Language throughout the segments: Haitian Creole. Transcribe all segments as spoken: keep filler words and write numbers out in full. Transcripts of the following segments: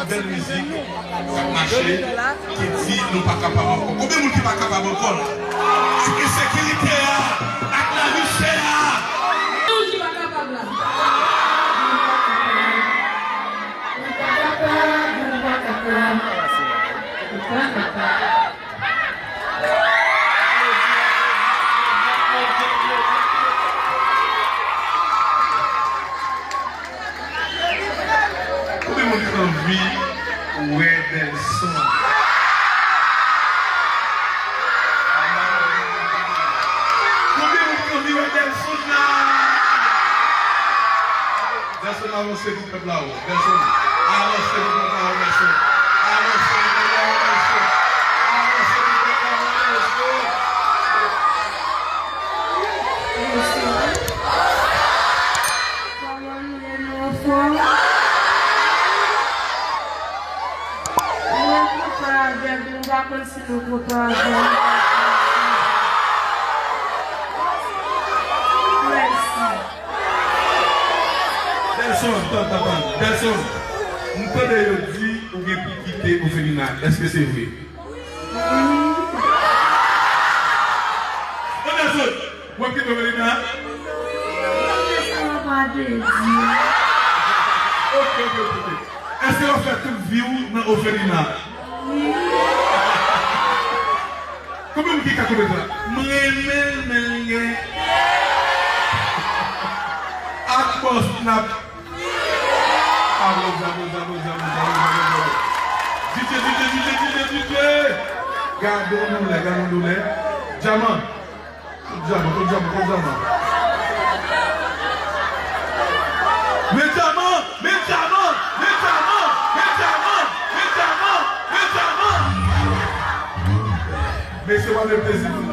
Bèl mizik k ap mache, ki di nou pa kapab ankò. Konbyen moun ki pa kapab ankò la? Ak ensekirite a, ak lavi chè a. Konbyen moun ki pa kapab la? Konbyen moun ki anvi wè Delson? Konbyen moun ki anvi wè Delson la? Delson, avanse pou pèp la, o. Delson, avanse pou pèp la, o, Delson. Avanse pou pèp la, o, Delson. Avanse pou pèp la, o, Delson. Kòman nou ye, nou anfòm? Mwen kontan avèk nou, m pa konn si nou kontan avè m. Mèsi. Delson, tann, tann, tann. Delson, m tande yo di ou gen pou kite Ofelina. Èske se vre? Wi. Ô, Delson, w ap kite Ofelina? Wi, sa pa de di. Ok, ok, ok, ok. Èske w ap fè tout vi w nan Ofelina? Wi. Konbyen moun ki ka konprann sa? M renmen l, men l gen ak bòs n ap. Aplodi, aplodi, aplodi, aplodi, aplodi, aplodi. D J, D J, D J, D J, D J. Gade yon doulè, gade yon doulè. Dyaman. Kot Dyaman, kot Dyaman, kot Dyaman? Men Dyaman, men Dyaman, men Dyaman, men Dyaman, men Dyaman, men Dyaman. Mesye, w ap fè plezi pou nou.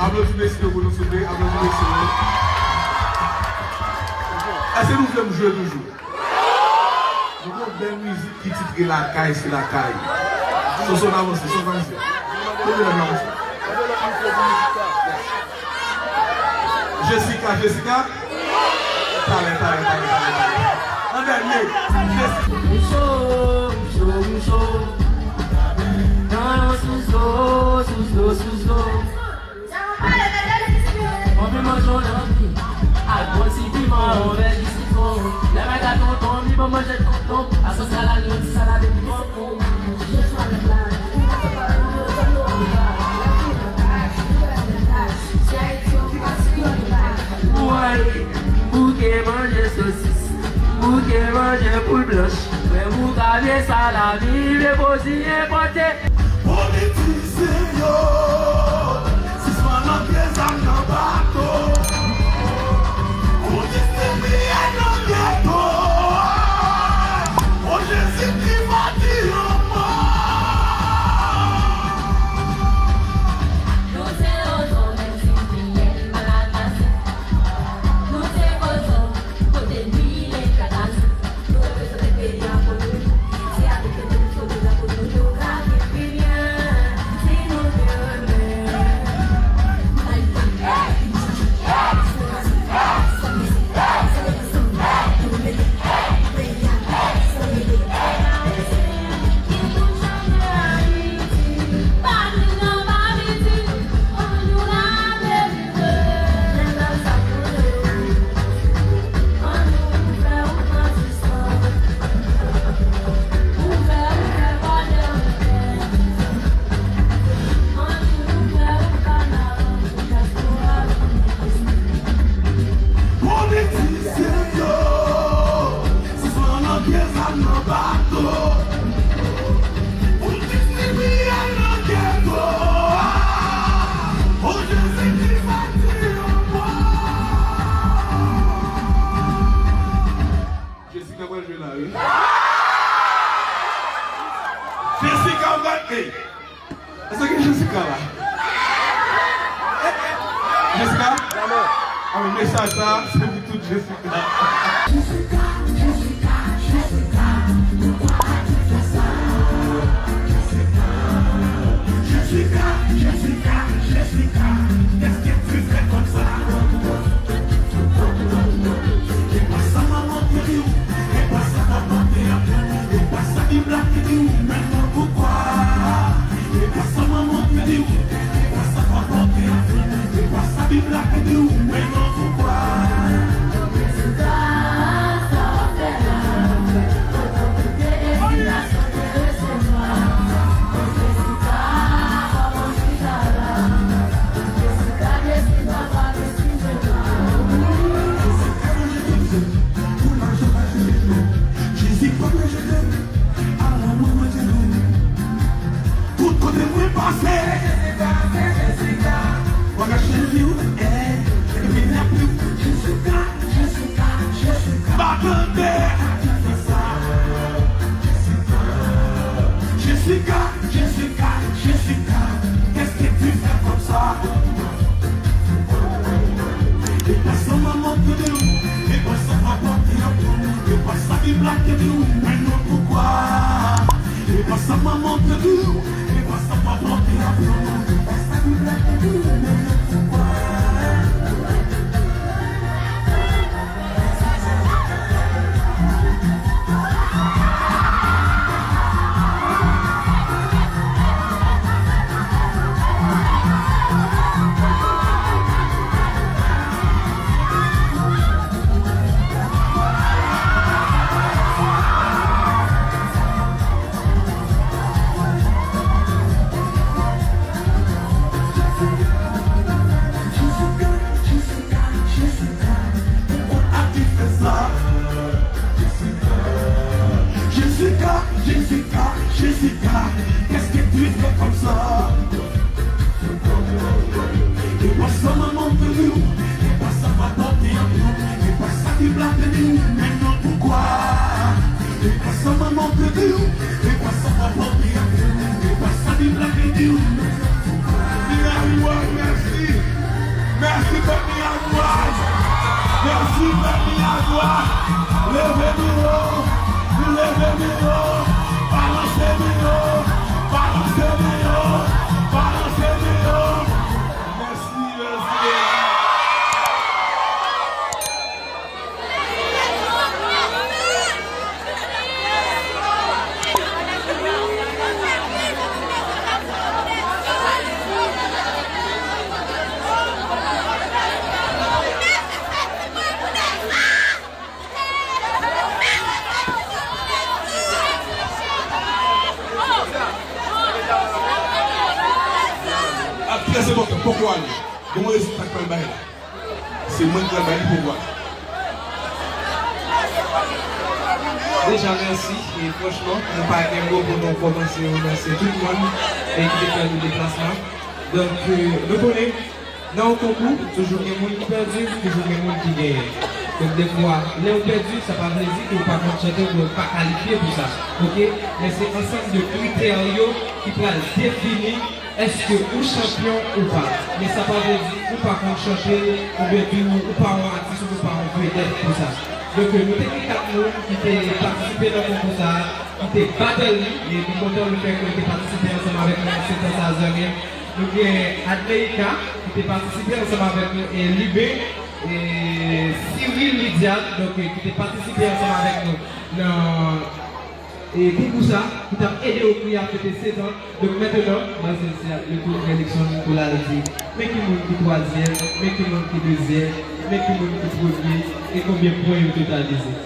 Aplodi mesye yo pou nou souple, aplodi mesye yo. Èske nou vle m jwe toujou? Nou gen yon bèl mizik ki titre Lakay se lakay. Sonson avanse, Sonson avanse. Kote lè m avanse? Jessica, Jessica. Talè, talè, talè, talè, talè. An dènye, Jessica. M cho, m cho, m cho. Nan yon sous dlo, sous dlo, sous dlo. Anvi manje yon lanbi ak bon ti piman, yon vè ji sitwon. Lè bagay tonton, li ban manje tonton. Aswè sa la, li yon ti salad epi bonbon. Woy, m bouke manje sosis, m bouke manje poul blanch. Mwen m bouke vye salami, vye pwodui enpòte. Politisyen yo, sispann antre zam nan bato. Ou distribiye nan geto. O Jezikri, pa di yon mo. Nou se ozo, menm si n fiyèl mal amase. Nou se ozo, kote n bile katase. Politisyen yo, sispann antre zam nan bato. Pou distribiye nan geto. O Jezikri, pa di yon mo. Jessica pral jwe la, wi. Jessica, w gade. Èske gen Jessica la? Jessica? A wi, mesaj sa, se pou tout Jessica. Jessica, Jessica, Jessica, poukwa ou fè sa? Jessica, Jessica, Jessica, Jessica, qu'est-ce que tu fais comme ça? E pa sa manman te di w, e pa sa papa te aprann ou, e pa sa Bib la te di w, men non poukwa. E pa sa manman te di w, e pa sa papa te aprann ou, e pa sa Bib la te di w, men non poukwa. Jezi pa manje tenten, avan mwen manje tenten. Tout kote mwen pase, Jezika, Jezika, bagay cheri w, eh, epi lapli w, Jezika, Jezika, Jezika. Pa tande. Jezika, Jezika, Jezika, qu'est-ce que tu fais comme ça? E pa sa manman te di w, e pa sa papa te aprann ou, e pa sa Bib la te di w, men non poukwa. E pa sa manman te di w, e pa sa papa te aprann ou, e pa sa Bib la te di w, men non poukwa. Jessica, Jessica, Jessica, qu'est-ce que tu fais comme ça? E pa sa manman te di w, e pa sa papa te aprann ou, e pa sa Bib la te di w, men non poukwa. E pa sa manman te di w, e pa sa papa te aprann ou, e pa sa Bib la te di w, men non poukwa. Miragwaz, mèsi. Mèsi, pèp Miragwaz. Mèsi, pèp Miragwaz. Leve men yo. Leve men yo. Balanse men yo. Poko ale. Gen yon rezilta k pral bay la. Se mwen ki pral bay li, poko ale. Deja, mèsi. E franchman, nou pa gen mo pou nou kòmanse remèsye tout moun e ki te fè nou deplasman. Donk, euh, nou konnen, nan yon konkou, toujou gen moun ki pèdi, toujou gen moun ki genyen. Donk, defwa, lè w pèdi, sa pa vle di ke w pa konn chante oubyen w pa kalifye pou sa. Oke? Men se ansanm de kritè yo ki pral defini èske ou chanpyon ou pa. Men sa pa vle di ou pa konn chante, oubyen tou ou pa yon atis, oubyen ou pa yon vedèt pou sa. Donk, nou te gen kat moun ki te patisipe nan konkou sa a, ki te battle li, e nou kontan le fè ke li te patisipe ansanm avèk nou nan setan sa a, zanmi m. Nou gen Adleika, ki te patisipe ansanm avèk nou, e Liben, e Cyril Lydia, donk, ki te patisipe ansanm avèk nou nan e konkou sa, ki t ap ede Okiya fete sèt an. Donk, mentnan, mwen se, se le tour Fredrickson pou l al di men ki moun ki twazyèm, men ki moun ki dezyèm, men ki moun ki premye, e konbyen pwen yo totalize.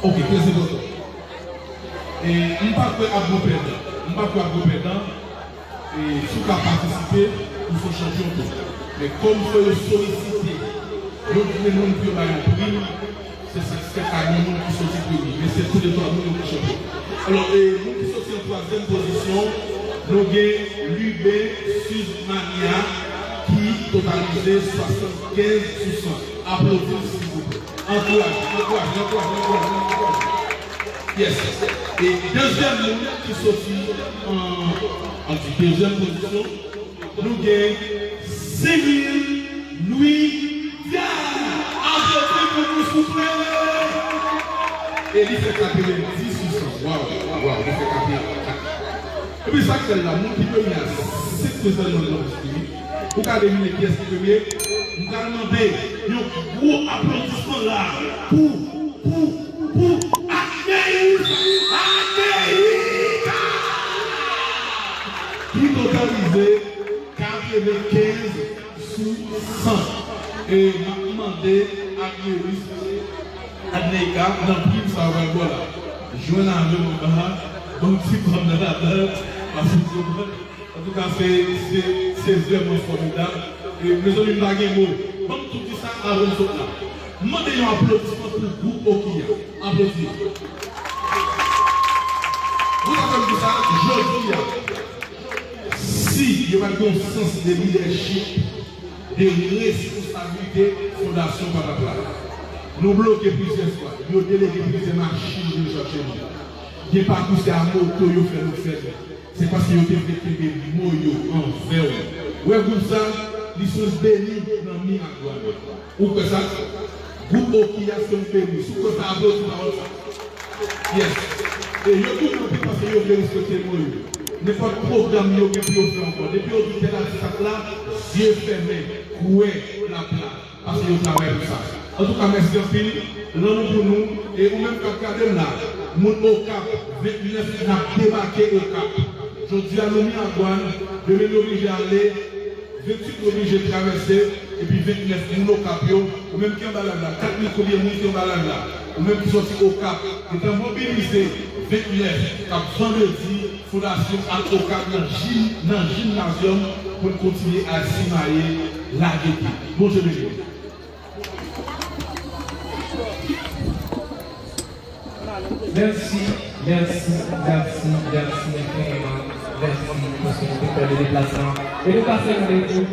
Ok, trè enpòtan. E, m pa kwè ap gon pèdan. M pa kwè ap gon pèdan. E, si w ka patisipe, ou se yon chanpyon tou. Men kòm fò yo solisite, yo gen moun pou yo bay yon prim, se sa k fè pa gen moun ki soti premye. Men se tou de twa moun yo ki chanpyon. Alò, e, moun ki soti an twazyèm pozisyon, nou gen Liben Suzmania ki totalize swasannkenz sou san. Aplodi l, silvouplè. Ankouraje, ankouraje, ankouraje, ankouraje, ankouraje. Yes. E dezyèm moun ki soti an, an di dezyèm pozisyon, nou gen Cyril Louis Diaz. Aplodi pou nou, souple. E li fè katrevenndis sou san. Waw, waw, li fè katrevenndis. Epi sa k fè l la, moun ki premye a, se sèlman nan espri. Ou ka devine kiyès ki premye? M pral mande yon gwo aplodisman la pou, pou, pou Adneus Adeika, ki totalize katrevenkenz sou san. E m ap mande Adneus Adneika, nan prim sa yo pral ba w la. Jwenn avè m anba a, ban m ti kòb nan ladan, paske w konprann. Antouka, se, se, se vrèman fòmidab. E, mezanmi, m pa gen mo. Ban m tou di sa avan m sot la. M mande yon aplodisman pou gwoup Okiya. Aplodi. Ou sa fè m di sa, jodi a, si yo pa t gen yon sans de lidèchip, de responsablite Fondasyon Patapla. Nou bloke plizyè fwa, yo delege plizyè machin vin chache nou. Gen pakou se a moto yo fè nou fè l. Se paske yo te vle kenbe mo yo anvè w. Ou wè gwoup sa, li se yon beni nan Miragwàn. Ou kwè sa? Gwoup Okiya se yon beni. Si w kwè sa, aplodi pawòl sa. Yes. E yo kontan anpil paske yo vle respekte mo yo. Nenpòt pwogram yo gen pou yo fè ankò. Depi yo di tèl atis ap la, zye fèmen, kwè l ap la. Paske yo travay pou sa. Antouka, mèsi anpil. Lanmou pou nou. E ou menm k ap gade m la, moun Okap, vennèf, n ap debake Okap. Jodi a, nou Miragwàn, demen nou oblije ale. Venntuit nou oblije travèse, epi vennèf moun Okap yo, ou menm ki anba live la, kat mil konbyen moun ki anba live la, ou menm ki sòti Okap, gentan mobilize vennèf k ap vandredi, Fondasyon al Okap nan jim, nan jimnazyòm pou n kontinye al simaye lagete. Bondye beni nou. Mèsi, mèsi, mèsi, mèsi enfiniman. Mèsi paske nou te fè le deplasman. E nou kase randevou.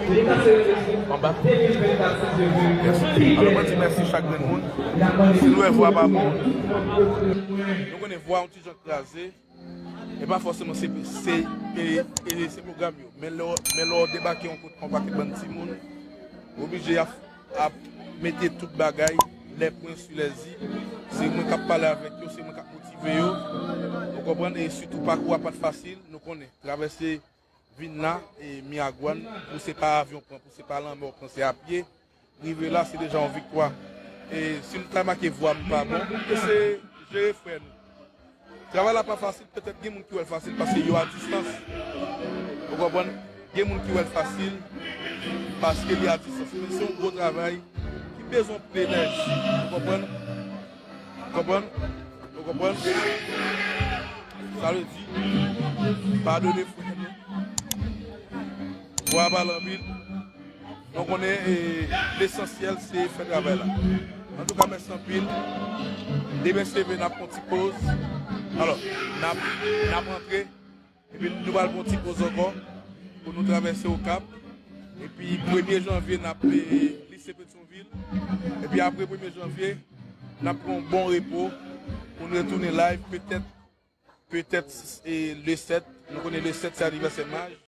E nou kase randevou. Anba. De mil vennkat, si Dye vle. Mèsi. Alò, mwen di mèsi chak grenn moun. Si nou wè vwa pa bon, nou konnen vwa yon ti jan kraze. E pa fòseman se, se, e, e, se pwogram yo. Men lè w, men lè w debake yon kote, yon pakèt bann timoun, ou oblije ap, ap mete tout bagay, les points sur les i. Se mwen k ap pale avèk yo, se mwen k ap motive yo. Ou konprann? E sitou pakou a pa t fasil, nou konnen. Travèse vin la, e Miragwàn, pou se pa avyon w pran, pou se pa lanmè w pran, se a pye. Rive la, se deja yon viktwa. E si nou ta remake vwa m pa bon, se jere frè nou. Travay la pa fasil, petèt gen moun ki wè l fasil paske yo a distans. Ou konprann? Gen moun ki wè l fasil paske li a distans. Men se yon gwo travay ki bezwen anpil enèji. Ou konprann? Ou konprann? Ou konprann? Sa vle di, padone frè nou. Vwa pa l anpil. Nou konnen, e, lesansyèl se fè travay la. Antouka, mèsi anpil. Demen se vre n ap pran ti poz. Alò, n ap, n ap antre. Epi nou pral pran ti poz ankò pou nou travèse Okap. Epi premye janvye, n ap, e, lise Petyonvil. Epi apre premye janvye, n ap pran yon bon repo pou nou retounen live. Petèt, petèt, e, le sèt. Nou konnen le sèt se anivèsè Maj.